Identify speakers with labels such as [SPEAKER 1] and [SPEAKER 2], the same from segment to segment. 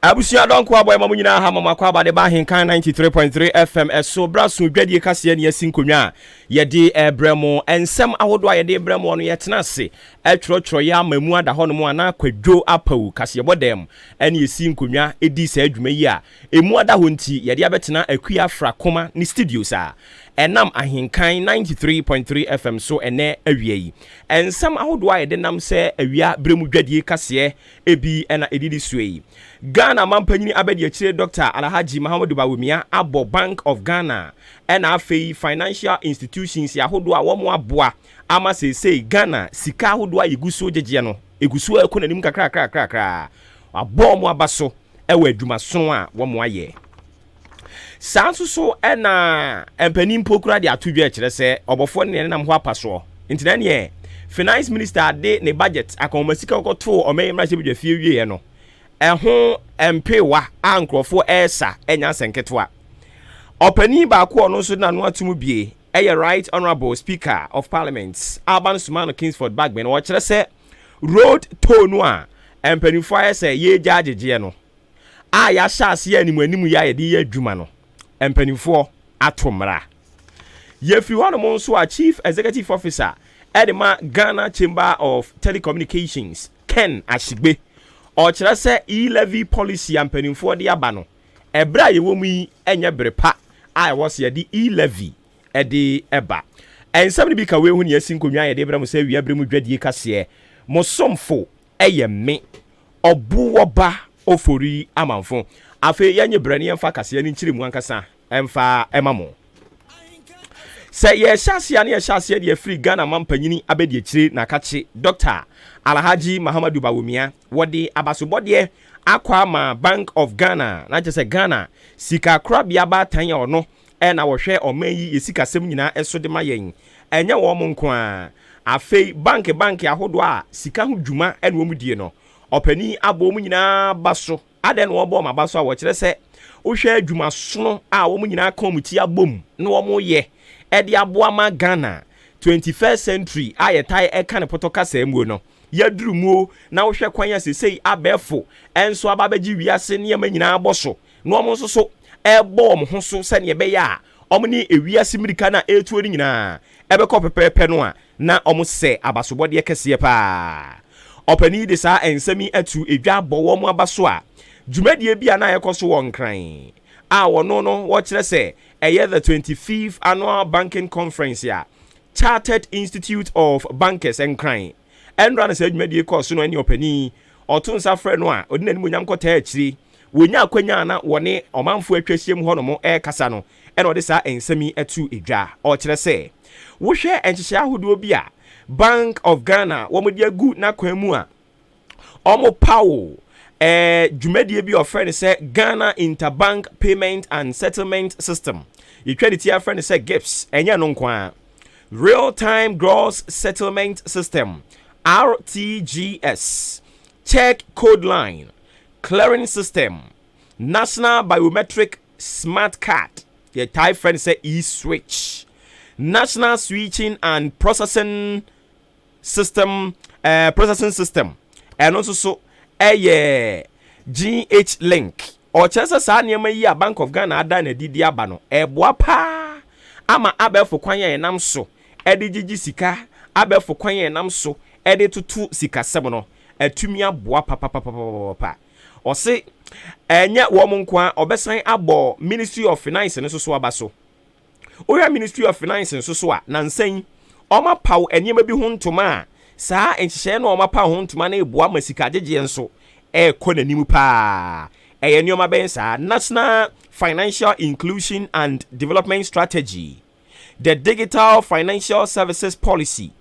[SPEAKER 1] Abusua dɔnko abɔ ɛma mo nyinaa ha ma mo akɔ aba de ba Ahenkan 93.3 FM ɛso bra so dwadie kaseɛ ne yɛasi nkonnwa a yɛde ɛbrɛ mo. Nsɛm ahodoɔ a yɛde brɛ mo no, yɛtena ase ɛtwerɛtwerɛ yɛ ama mu ada hɔ nom anaa Kwadwo Apawu kaseɛbɔ dɛm ɛne yɛsi nkonnwa ɛdi saa adwuma yi a ɛmu ada hɔ, nti yɛde abɛtena Akua Frakoma ne studios a ɛnam Ahenkan 93.3 FM so ɛnɛ awia yi. Nsɛm ahodoɔ a yɛde nam sɛ awia berɛ mu dwadie kaseɛ ebi ɛna ɛdidi soɔ yi: Ghana mampanyini abɛdi akyire Dr Alhaji Mahamadu Bawumia abɔ Bank of Ghana ɛna afei financial institutions ahodoɔ a wɔn aboa ama seesei Ghana sika ahodoɔ a yɛgu so gyegyeɛ no ɛgu so ɛkɔ n'anim kakrakrakrakra, abɔ wɔn aba so ɛwɔ adwumasono a wɔn ayɛ. Saa nso so ɛna mpanin mpo kura de ato dwa kyerɛ sɛ ɔbɔfoɔ ne nenam hɔ apa soɔ, nti na neɛ Finance Minister de ne budget akɔnma sika kɔkɔtoo ɔman yi mmarahyɛbadwa fie wieɛ no, ɛho mpewa a nkurɔfoɔ ɛresa ɛnya asɛnketewa. Ɔpanin baako a ɔno nso de n'ano ato mu bie ɛyɛ Right Honourable Speaker of Parliament Alban Sumano Kingsford Bagbin. Wɔkyerɛ sɛ road toll no a mpanimfoɔ ayɛ sɛ yɛregya agyegyeɛ no a yɛahyɛ aseɛ anim anim yi a yɛde yɛ adwuma no, mpanimfoɔ ato mmara. Yɛfiri hɔnom nso a, Chief Executive Officer ɛde ma Ghana Chamber of Telecommunications, Ken Ashigbey, ɔkyerɛ sɛ e-levy policy a mpanimfoɔ de aba no, ɛberɛ a yɛwɔ mu yi ɛnyɛ bere pa a ɛwɔ sɛ yɛde e-levy ɛde ɛba. Ɛnsɛm no bi ka wei ho ne yɛasi nkonnwa a yɛde brɛ mo sɛ awia berɛ mu dwadie kaseɛ. Mo somfo ɛyɛ me Ɔbowɔba Ofori Amanfo. Afei yɛnyɛ berɛ ne yɛmfa kaseɛ no nkyerɛ mu ankasa ɛmfa ɛma mo. Sɛ yɛhyɛ aseɛ ne yɛhyɛ aseɛ deɛ firi Ghana mampanyini abɛdi akyire na akakye Dr Alhaji Mahamadu Bawumia, wɔde abasobɔdeɛ akɔ ama Bank of Ghana, na kyerɛ sɛ Ghana sika korabea baatan a ɔno ɛna wɔhwɛ ɔman yi yɛ sikasɛm nyinaa ɛso de ma yɛn. Ɛnyɛ wɔn mo nko a, afei bank ahodoɔ a sika ho dwuma ɛna wɔn die no, ɔpanin abɔ wɔn nyinaa ba so. Adɛn na wɔbɔ wɔn aba so a? Wɔkyerɛ sɛ wohwɛ adwumasono a wɔn nyinaa ka wɔn ti abom na wɔn yɛ ɛde aboa ma Ghana 21st century a yɛtae ɛka ne pɔtɔ kasa mu no yɛduru muo, na wohwɛ kwan a sesei abɛɛfo ɛnso aba abɛgye wiase nneɛma nyinaa bɔ so na wɔn nso so ɛrebɔ wɔn ho so sɛnea ɛbɛyɛ a wɔn ne ewiase mmirika no a ɛretuo no nyinaa ɛbɛkɔ pɛpɛɛpɛ no a, na wɔn sɛ abasobɔdeɛ kɛseɛ paa. Ɔpanin de saa nsɛm yi atu edwa abɔ wɔn aba so a dwumadie bi a na ɛkɔ so wɔ Nkran a wɔno no wɔkyerɛ sɛ ɛyɛ the 25th Annual Banking Conference a Chartered Institute of Bankers Nkran ɛnora no saa dwumadie kɔɔ so no, ɛne ɔpanin ɔto nsa frɛ no a ɔde n'anim onyam kɔtaa akyire wɔnya akwanya na wɔne ɔmanfoɔ atwa ahyia mu hɔnom ɛrekasa no, ɛna ɔde saa nsɛm yi atu edwa. Ɔkyerɛ sɛ wohwɛ nhyehyɛ ahodoɔ bi a Bank of Ghana wɔn de agu n'akwan mu a wɔn pawo dwumadie bi a ɔfrɛ no sɛ Ghana Interbank Payment and Settlement System, yɛtwa ne ti afrɛ no sɛ GIPS, ɛnyɛ no nko a, Real Time Gross Settlement System, RTGS, Check Code Line Clearing System, National Biometric Smart Card, yɛtae frɛ no sɛ e-switch, National Switching and Processing System, Processing System, ɛno nso so ɛyɛ GH Link. Ɔkyerɛ sɛ saa nneɛma yi a Bank of Ghana ada n'adi di aba no ɛboa paa ama abɛɛfo kwan a yɛnam so ɛde gyegye sika, abɛɛfo kwan a yɛnam so ɛde toto sikasɛm no atumi aboa papapapapapa. Ɔse ɛnyɛ wɔn nko a, ɔbɛsan abɔ Ministry of Finance no nso so aba so. Wohwɛ Ministry of Finance nso so a, nansan wɔn apaw nneɛma bi ho ntoma a saa nhyehyɛeɛ no a wɔn apaw ho ntoma no eboa ma sika gyegyeɛ nso ɛrekɔ n'anim paa. Ɛyɛ nneɛma bɛn saa? National Financial Inclusion and Development Strategy, the Digital Financial Services Policy,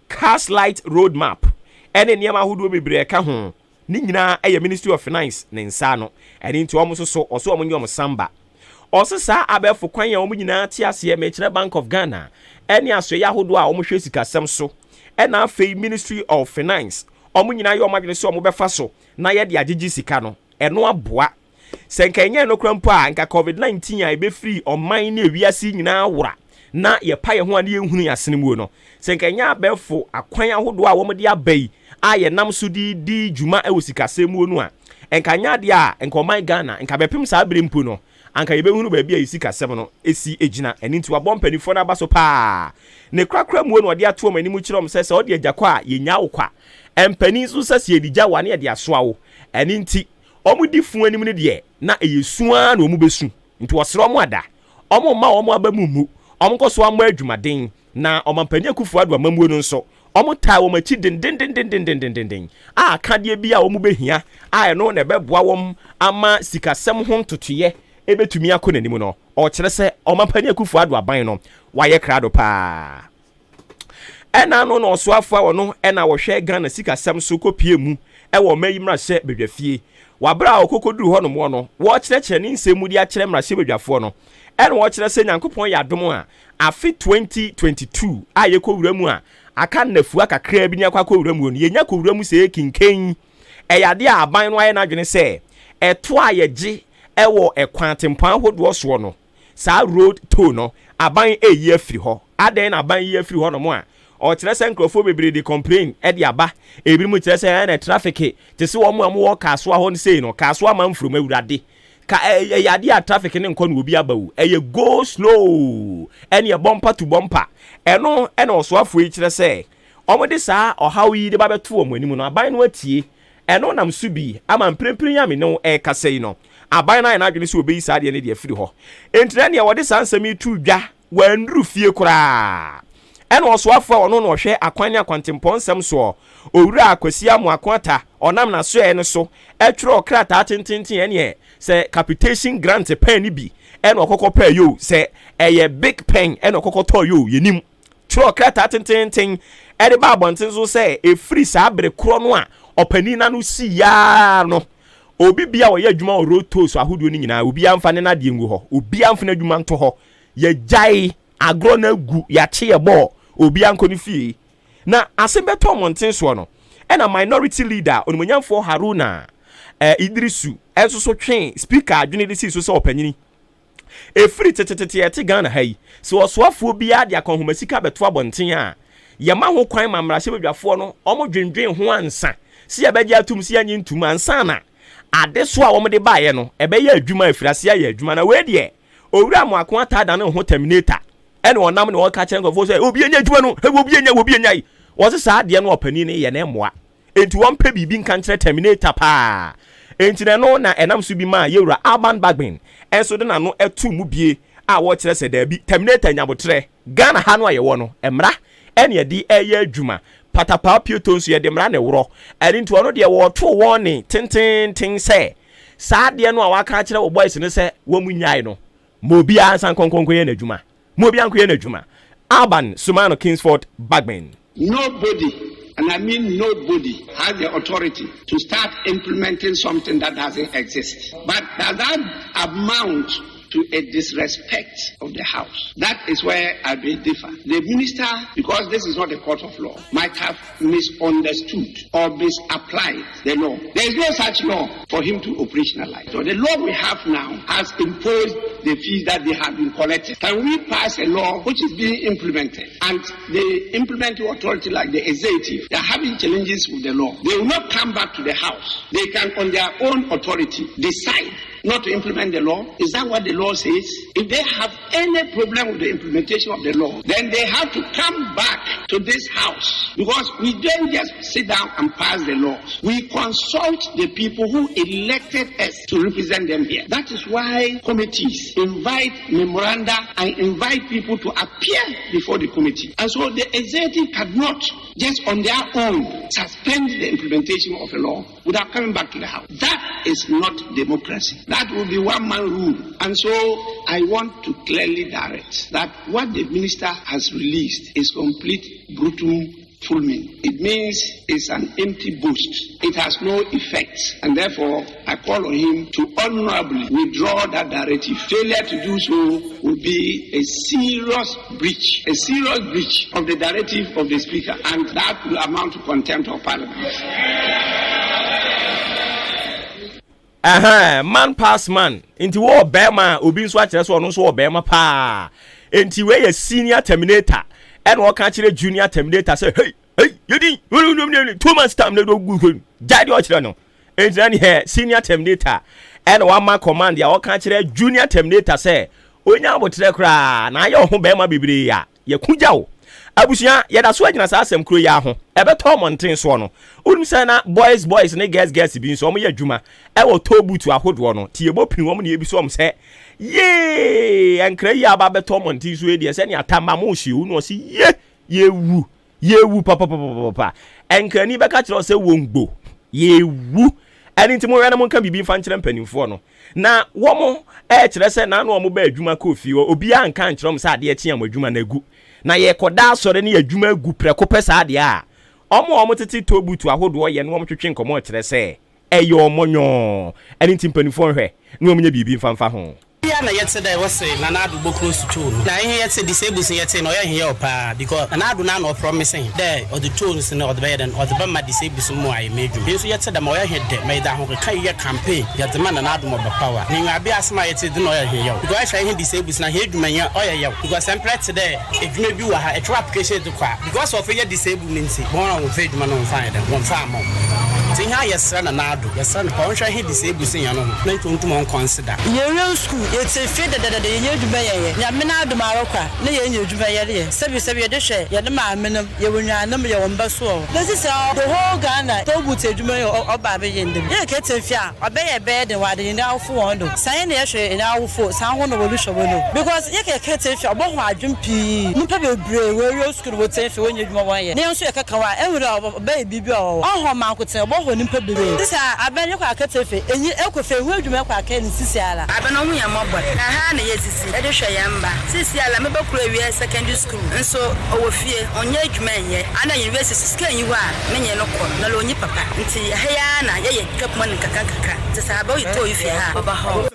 [SPEAKER 1] Cash Light Roadmap, ɛne nneɛma ahodoɔ bebree ɛka ho ne nyinaa ɛyɛ Ministry of Finance ne nsa no. Ɛne nti wɔn nso so ɔso wɔn nyɛ wɔn samba. Ɔso saa abɛɛfo kwan a wɔn nyinaa te aseɛ, mɛkyerɛ Bank of Ghana ɛne asoɛyɛ ahodoɔ a wɔhwɛ sikasɛm so, ɛna afei Ministry of Finance, wɔn nyinaa yɛ wɔn adwene sɛ wɔn bɛfa so na yɛde agyegye sika no, ɛno aboa. Sɛ nka ɛnyɛ no kora mpo a, nka COVID-19 a ɛbɛfiri ɔman ne ewiase nyinaa wora. na yɛpa yɛn ho a ne yɛnhunu yɛn asene muo no. Sɛ nka ɛnyɛ abɛɛfo akwan ahodoɔ a wɔde aba yi a yɛnam so de di dwuma wɔ sikasɛm muo no a, nka nyɛ adeɛ a nka ɔman Ghana nka bɛpem saa bere mpo no, anka yɛbɛhunu baabi a yɛ sikasɛm no si gyina. Ɛno nti wabɔ mpanimfoɔ no aba so paa. Ne korakora muo na ɔde ato wɔn anim kyerɛ wɔn sɛ, sɛ ɔde agya kɔ a, yɛnnya wo kwa. Mpanin nso sɛ, sɛ yɛde gya wo a, na yɛde asoa wo. Ɛno nti, wɔdi funu anim no deɛ, na ɛyɛ su ara na wɔbɛsu. Nti wɔsrɛ wɔn ada, wɔmma wɔn aba mu mmu, wɔnkɔ so ammɔ adwumaden, na Ɔmampanin Akufo Addo amammuo no nso, wɔtaa wɔn akyi dendendendendendenden a akadeɛ bi a wɔbɛhia a ɛno na ɛbɛboa wɔn ama sikasɛm ho ntotoeɛ bɛtumi akɔ n'anim no, ɔkyerɛ sɛ Ɔmampanin Akufo Addo aban no, wayɛ krado paa. Ɛna ano na ɔsoafo a ɔno na ɔhwɛ Ghana sikasɛm so kɔpue mu wɔ ɔman yi mmarahyɛ badwafie. Wɔ aberɛ a ɔkɔkɔduru hɔ nom no, wɔrekyerɛkyerɛ ne nsɛm mu de akyerɛ mmarahyɛ badwafoɔ no, ɛna ɔkyerɛ sɛ Nyankopɔn yɛ adom a, afe 2022 a yɛkɔwura mu a aka nnafua kakraa bi ne akɔ akɔwura mu no, yɛnya kɔwura mu sɛ kinkan. Ɛyɛ adeɛ a aban no ayɛ n'adwene sɛ ɛtoɔ a yɛgye wɔ ɛkwan tempɔn ahodoɔ soɔ no, saa road toll no aban reyi afiri hɔ. Adɛn na aban yi afiri hɔ nom a? Ɔkyerɛ sɛ nkurɔfoɔ bebree de complain de aba. Ebinom kyerɛ sɛ ɛna traffic te sɛ wɔn a wɔwɔ Kasoa hɔ no sei no, Kasoa Manfrom awurade. Ka ɛyɛ adeɛ a traffic ne nkɔ na obi aba o. Ɛyɛ go slow ɛne bumper to bumper. Ɛno ɛna ɔsoafoɔ yi kyerɛ sɛ wɔde saa ɔhaw yi de ba bɛto wɔn anim no, aban no atie. Ɛno nam so bi ama mprempren yi a me ne wo rekasa yi no, aban no ayɛ n'adwene sɛ obeyi saa adeɛ no de afiri hɔ. Enti na nea wɔde saa nsɛm yi too dwa, wannuru fie koraa. Ɛna ɔsoafoɔ a ɔno na ɔhwɛ akwan ne akwantempɔn nsɛm soɔ, Owura Kwasi Amoako Atta, ɔnam n'asoɛeɛ no so twerɛɛ krataa tententen ɛneɛ sɛ capitation grant pɛn no bi ɛna ɔkɔkɔ pɛɛ yoo, sɛ ɛyɛ big pɛn ɛna ɔkɔkɔ tɔɔ yoo, yɛnim. Twerɛɛ krataa tenteenten de baa abɔnten so sɛ ɛfiri saa bere korɔ no a ɔpanin no ano sii ara no, obi bia a ɔyɛ adwuma wɔ road tolls ahodoɔ no nyinaa, obiara mfa ne nadeɛ ngu hɔ, obiara mfa n'adwuma nto hɔ, yɛgyae agorɔ no agu, yɛakye yɛ bɔɔl, obiara nkɔ ne fie. Na asɛm bɛtɔ mmɔnten soɔ no, ɛna minority leader, Onimuonyamfoɔ Haruna eh, Iddrisu nso so twee speaker adwene de sii so sɛ ɔpanyini Ɛfiri tetetete a yɛte Ghana ha yi, sɛ ɔsoafoɔ biara de akɔnhoma sika bɛto abɔnten a, yɛma ho kwan ma mmarahyɛbadwafoɔ no wɔdwendwen ho ansa sɛ yɛbɛgye atom sɛ yɛnnye ntom ansa na adesoa a wɔde baeɛ no ɛbɛyɛ adwuma afiri aseɛ ayɛ adwuma. Na wei deɛ, Owura Amoako Ataa dane ne ho Terminator ɛna ɔnam na ɔka kyerɛ nkurɔfoɔ sɛ obi nyɛ adwuma no, obi nyɛ, obi nyɛ. Wɔse saa adeɛ no ɔpanin no yɛ na ɛmmoa. Enti wɔmpɛ biribi nka nkyerɛ Terminator paa. Enti na ɛno na ɛnam so bi maa Yewura Alban Bagbin nso de n'ano too mu bie a wɔkyerɛ sɛ daabi, Terminator nya aboterɛ. Ghana ha no a yɛwɔ no, mmara ɛne yɛde ɛyɛ adwuma. Patapaa Pioto nso yɛde mmara na ɛworɔ. Ɛno nti ɔno deɛ wɔtoo warning tenteenten sɛ saa adeɛ no a waka akyerɛ wo boys no sɛ wɔn nnyae no, ma obiara nsan nkɔ nkɔyɛ n'adwuma. Ma obiara nkɔyɛ n'adwuma. Alban Sumano Kingsford Bagbin.
[SPEAKER 2] Nobody, and I mean nobody, has the authority to start implementing something that doesn't exist. But does that amount to a disrespect of the House? That is where I may differ. The minister, because this is not a court of law, might have misunderstood or misapplied the law. There is no such law for him to operationalize. So the law we have now has imposed the fees that they have been collecting. Can we pass a law which is being implemented and the implementing authority like the executive, they are having challenges with the law. They will not come back to the house. They can on their own authority decide not to implement the law? Is that what the law says? If they have any problem with the implementation of the law, then they have to come back to this house, because we don't just sit down and pass the laws. We consult the people who elected us to represent them here. That is why committees invite memoranda and invite people to appear before the committee. And so the executive cannot just on their own suspend the implementation of a law without coming back to the house. That is not democracy. That will be one-man rule. And so I want to clearly direct that what the minister has released is complete brutal fulmin. It means it's an empty boast. It has no effect. And therefore, I call on him to honorably withdraw that directive. Failure to do so will be a serious breach, a serious breach of the directive of the Speaker, and that will amount to contempt of Parliament.
[SPEAKER 1] Ɛhɛn, man pass man. Nti wo ɔbɛrima a, obi nso akyerɛ sɛ ɔno nso ɔbɛrima paa. Enti wei yɛ senior terminator ɛna ɔka kyerɛ junior terminator sɛ, hey hey, yɛdi 2 months time na ɛdɔ gu gyae deɛ ɔkyerɛ no. Enti na neɛ senior terminator ɛna wama command a ɔka kyerɛ junior terminator sɛ onya abotrɛ koraa na ayɛ ɔho bɛrima bebree a yɛko gya wo. Abusua, yɛda so agyina saa asɛm kuro yi aho ɛbɛtɔ mmɔnten soɔ no. Wonim sɛ na boys boys ne girls girls bi nso ɔmo yɛ adwuma ɛwɔ toll booth ahodoɔ no ti yɛbɔ pin wɔn na yɛbi so wɔn sɛ yee, nkira yi aba bɛtɔ mmɔnten so yi deɛ, sɛnea atamba mo si owu na ɔsi ye, yɛwu yɛwu papapapapa. Nkrani bɛka kyerɛ sɛ wɔn gbo yɛwu. Ɛne nti mohwɛ no, monka biribi mfa nkyerɛ mpanimfoɔ no na wɔn ɛɛkyerɛ sɛ naano wɔn bɛ adwuma kɔɔ fie hɔ, obiara nka nkyerɛ wɔn sɛ adeɛ kye a wɔn adwuma no agu na yɛkɔda asɔre ne adwuma agu prɛko pɛ. Saa adeɛ a wɔn a wɔn tete toll booth ahodoɔ yɛ no, wɔn twetwe nkɔmɔ kyerɛ sɛ ɛyɛ wɔn nyɔɔ. Ɛne nti mpanimfoɔ nhwɛ na wɔn nyɛ biribi mfa mfa ho.
[SPEAKER 3] Bia na yɛte dɛ wɔse Nana Addo bɔ close toll no na ihe yɛte disables yɛte na ɔyɛ hia paa because Nana Addo na na ɔpromise dɛ ɔde tolls no ɔde bɛyɛ dɛn, ɔde bɛma disables mu ayɛ mɛdwuma. Bi nso yɛte dɛ ma ɔyɛ hɛ dɛ ma yɛde ahokeka yɛ campaign yɛde ma Nana Addo ma ɔbɛ power ne nwa bi asɛm a yɛte de na ɔyɛ hia because ɛhwɛ ihe disables na hɛ adwuma yɛ ɔyɛ yɛw because ɛmprɛ te dɛ adwuma bi wɔ ha, ɛtwerɛ application de kɔ a, because of yɛ disabled ne nti wɔn a wɔmfa adwuma no wɔmfa yɛ dɛ wɔmfa ama wo. Nti ihe a yɛsrɛ Nana Addo, yɛsrɛ no pa ɔnhwɛ he disables yɛn no ho na ntontom ɔnconsider.
[SPEAKER 4] Yɛwie school, yɛte fie dadadada, yɛnyɛ adwuma yɛyɛ. Nyame no adom arɔ na yɛnyɛ adwuma yɛreyɛ. Sɛbi sɛbi, yɛde hwɛ yɛne maame nom, yɛwɔ nuanom, yɛwɔ mba so wɔ na sisi the whole Ghana toll booth adwuma yɛ ɔba abɛyɛ ndɛm. Yɛ kɛtɛ fie a ɔbɛyɛ bɛyɛ den wɔ ade yɛn awofo wɔn do saa yɛn na yɛhwɛ yɛn awofo saa ho na wɔde hwɛ wɔn no because yɛ kɛtɛ fie ɔbɔ ho adwem pii. Nipa bebree wɔawie school, wɔte fie, wɔnyɛ adwuma wɔn yɛ, na yɛn nso yɛ kɛkɛ wa ɛwura ɔbɛyɛ biribi a ɔwɔ ɔhɔ mankoten ɔbɔ hɔ nipa bebree. Sisi abɛn yɛ kɔ akɛtɛ fie enyi ekɔ fie ehu adwuma ɛkɔ akɛ ne sisi ala.
[SPEAKER 5] Abɛn ɔho yɛn mmɔbɔ na ha na yɛsisi ɛde hwɛ yɛn mba. Sisi ala mebɛkoro awie secondary school nso ɔwɔ fie, ɔnyɛ adwuma nyɛ ana university sika nyi hɔ a menyɛ no kɔ na lɛ ɔnyi papa. Nti ɛha yi ara na yɛyɛ twɛ poma no nkakra nkakra nti sɛ abɛ woyɛ tɔɔ yi fie ha a ɔba hɔ.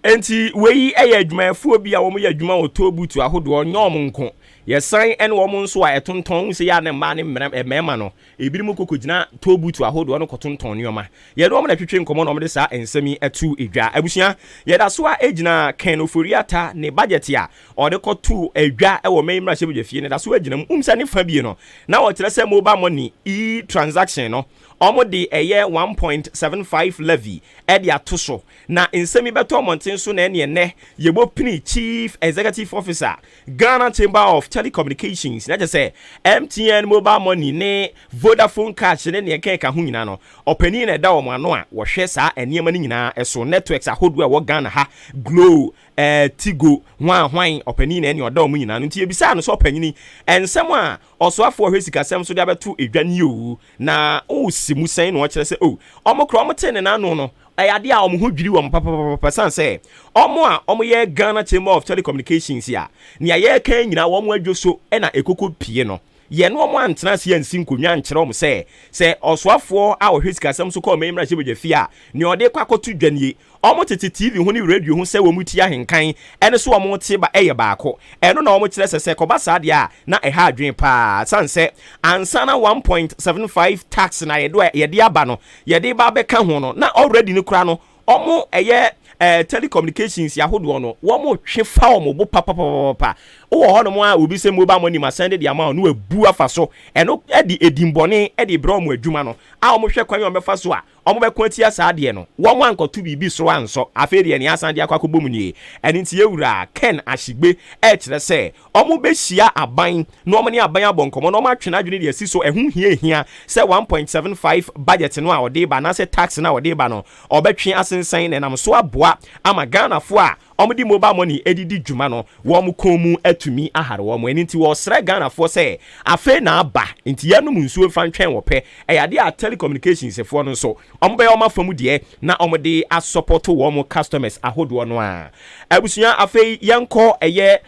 [SPEAKER 1] Nti wei yɛ adwumayɛfoɔ bi a wɔn yɛ adwuma wɔ toll booth ahodoɔ. Nyɛ wɔn nko, yɛsan ne wɔn nso a ɛtontɔn sɛ yɛ a ne mmaa ne mmarima no ebinom koko gyina toll booth ahodoɔ no kɔtontɔn nneɛma. Yɛde wɔn na twitwi nkɔmɔ na wɔde saa nsɛm yi ato edwa. Abusua, yɛda so a egyina Ken Ofori-Atta ne budget a ɔde kɔto edwa ɛwɔ mɛyi mmarahyɛbadwa fie no da so agyina mu um sɛ ne fa bie no na wɔkyerɛ sɛ mobile money e transaction no, wɔn de ɛyɛ 1.75 levy ɛde ato so na nsɛm yi bɛtɔ mmɔnten so. Na ɛne ɛnɛ yɛbɔ pini Chief Executive Officer, Ghana Chamber of Telecommunications, na kyerɛ sɛ MTN Mobile Money ne Vodafone Cash ne neɛ ɛka ho nyinaa no, ɔpanin na ɛda wɔn ano a wɔhwɛ saa nneɛma no nyinaa ɛso, networks ahodoɔ a ɛwɔ Ghana ha, Glo, Tigo, hwan hwan, ɔpanin na ɛne ɔda wɔn nyinaa no. Nti ebisaa no sɛ, ɔpanin, nsɛm a ɔsoafoɔ hwɛ sikasɛm so de abɛto edwa nie o, na ɔsi mu sɛn? Na ɔkyerɛ sɛ o, ɔmo kora ɔmo te ne n'ano no, ɛyɛ adeɛ a ɔmo ho dwiri wɔn papapapa san sɛ ɔmo a ɔmo yɛ Ghana Chamber of Telecommunications a nea yɛreka nyinaa wɔn adwo so ɛna ekoko pie no, yɛn wɔn antena ase ansi nkonnwa nkyerɛ wɔn sɛ ɔsoafoɔ a ɔhwɛ sikasɛm so kɔɔ ɔmo mmarahyɛ badwa fie a nea ɔde kɔ akɔto dwa nie. Ɔmo tete TV ho ne radio ho sɛ wɔn ti ahenkan ɛne so wɔn te ba ɛyɛ baako. Ɛno na wɔn kyerɛ sɛ kɔba saa deɛ a na ɛha adwene paa san sɛ ansa na 1.75 tax na yɛde yɛde aba no, yɛde ba abɛka ho no, na already no kora no ɔmo ɛyɛ telecommunications ahodoɔ no, wɔn twe fa wɔn bo papapapa. Wowɔ hɔnom a obi sɛ mobile money ma send de ama no, wabu afa so. Ɛno ɛde edimbɔne ɛde brɛ wɔn adwuma no a wɔn hwɛ kwan a wɔn bɛfa so a wɔn bɛko atia saa adeɛ no. Wɔn ankɔto biribi soro ansɔ. Afei deɛ nea asan de akɔ akɔbɔ mu nie. Ɛno nti ewura Ken Ahyigbe ɛkyerɛ sɛ wɔn bɛhyia aban na wɔn ne aban abɔ nkɔmɔ na wɔn atwe n'adwene de asi so ɛho hia hia sɛ 1.75 budget no a ɔde ba anaasɛ tax no a ɔde ba no, ɔbɛtwe asensan na ɛnam so aboa ama Ghanafoɔ a wɔde mobile money edidi dwuma no, wɔn kɔn mu atumi ahare wɔn. Ɛno nti wɔsrɛ Ghanafoɔ sɛ afei na aba nti yɛnom nsuo mfa ntwɛn wɔ pɛ. Ɛyɛ adeɛ a telecommunications foɔ no nso wɔn bɛyɛ wɔn afa mu deɛ na wɔn de asupport wɔn customers ahodoɔ no a. Abusua, afei yɛnkɔ ɛyɛ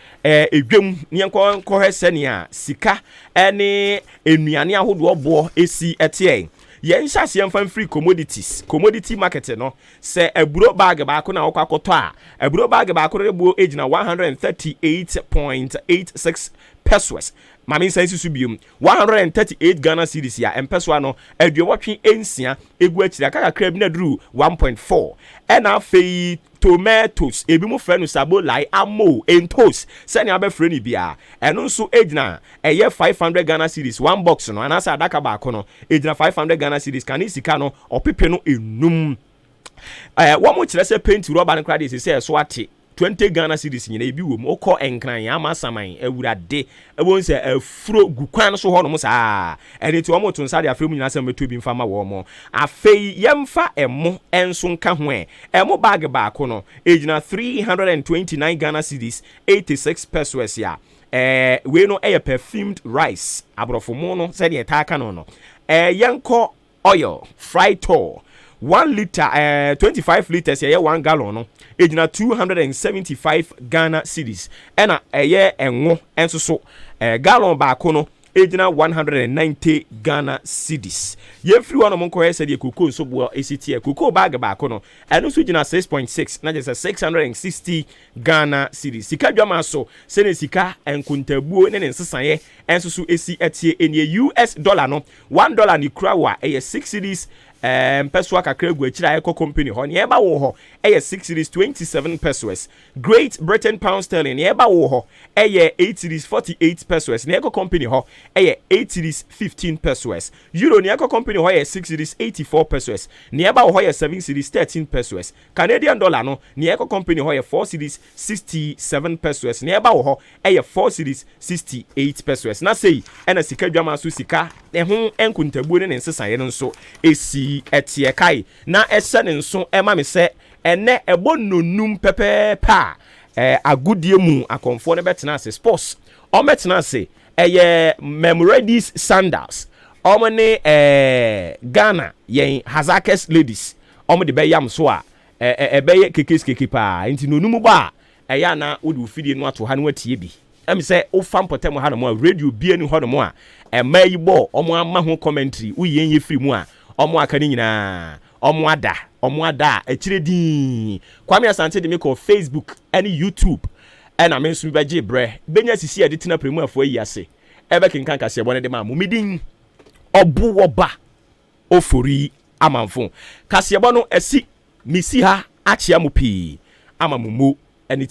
[SPEAKER 1] edwam ne yɛnkɔ nkɔhwɛ sɛnea sika ɛne nnuane ahodoɔ boɔ esi ɛteɛ. Yɛn hyɛ aseɛ mfa mfiri commodities, commodity market no sɛ aburo bag baako na wɔkɔ akɔtɔ a, aburo bag baako no boɔ gyina 138.86 pesewas. Maame nsan si so biom, 138 Ghana cedis a mpɛsoa no 86 egu akyire, aka kakra bi na duru 1.4. Ɛna afei tomatoes, ebi mo frɛ no sabolai, amo, entos, sɛnea abɛfrɛ no biara, ɛno nso gyina ɛyɛ 500 Ghana cedis one box no, anaasɛ adaka baako no egyina 500 Ghana cedis, kane sika no 500. Wɔn mo kyerɛ sɛ paint rɔba no koraa de sɛ ɛso ate 20 Ghana cedis nyina ebi wɔ mu. Wokɔ Nkran ama saman awurade, ɛwɔ sɛ afuro gu kwan so hɔnom saa. Ɛne nti wɔn to nsa de afei mu nyinaa sɛ wɔbɛtɔ bi mfa ma wɔn mo. Afei yɛmfa ɛmo nso nka ho. Ɛmo bag baako no egyina 329 Ghana cedis 86 pesewas a wei no ɛyɛ perfumed rice, aborɔfo mo no sɛdeɛ ɛtaa ka no. Yɛnkɔ oil. Frytol 1 litre, 25 litres, ɛyɛ 1 gallon no, egyina 275 Ghana cedis. Ɛna ɛyɛ ɛngo nso so, gallon baako no egyina 190 Ghana cedis. Yɛmfiri hɔ nom nkɔyɛ sɛdeɛ koko nso boɔ esi teɛ. Koko bag baako no, ɛno nso gyina 6.6, na kyerɛ sɛ 660 Ghana cedis. Sika dwama so, sɛne sika nkontabuo ne ne nsesaeɛ nso so esi ɛteɛ enie. US dollar no, $1 ne kura wɔ a, ɛyɛ 6 cedis mpɛsoa kakra gu akyire a ɛkɔ company hɔ. Nea ɛba wɔ hɔ ɛyɛ 6 cedis 27 pesewas. Great Britain pound sterling, nea ɛba wɔ hɔ ɛyɛ 8 cedis 48 pesewas. Nea ɛkɔ company hɔ ɛyɛ 8 cedis 15 pesewas. Euro, nea ɛkɔ company hɔ yɛ 6 cedis 84 pesewas. Nea ɛba wɔ hɔ yɛ 7 cedis 13 pesewas. Canadian dollar no, nea ɛkɔ company hɔ yɛ 4 cedis 67 pesewas. Nea ɛba wɔ hɔ ɛyɛ 4 cedis 68 pesewas. Na sei ɛna sika dwama so sika ɛho nkontabuo ne ne nsesaeɛ no nso esi ɛteɛ. Kae na ɛhyɛ ne nso ɛma me sɛ ɛnɛ ɛbɔ nonum pɛpɛɛpɛ a, agodie mu akɔnfoɔ no bɛtena ase, sports ɔmɛtena ase. Ɛyɛ Mamelodi Sundowns, ɔmo ne Ghana yɛn Hasaacas Ladies, ɔmo de bɛyam so a ɛbɛyɛ kekeskeke paa. Nti nonum bɔ a, ɛyɛ ana wode wo fidie no ato ha no watie bi. Ɛmi sɛ wofa mpɔtam ha nom a, radio bie ni hɔ nom a ɛmmaa yi bɔ ɔmo ama ho commentary. Woyie yɛ firi mu a, ɔmo aka ne nyinaa ɔmo ada, ɔmo ada a akyire dii. Kwame Asante de mi kɔ Facebook ɛne YouTube, ɛna me nso bɛgye brɛ bɛnya sisi a yɛde tena premu afoɔ yi ase ɛbɛkenkan kaseɛbɔ no de ma mo. Medin Ɔbowɔba Ofori Amanfo. Kaseɛbɔ no ɛsi mesi ha akyea mo pii ama mo mo ɛne.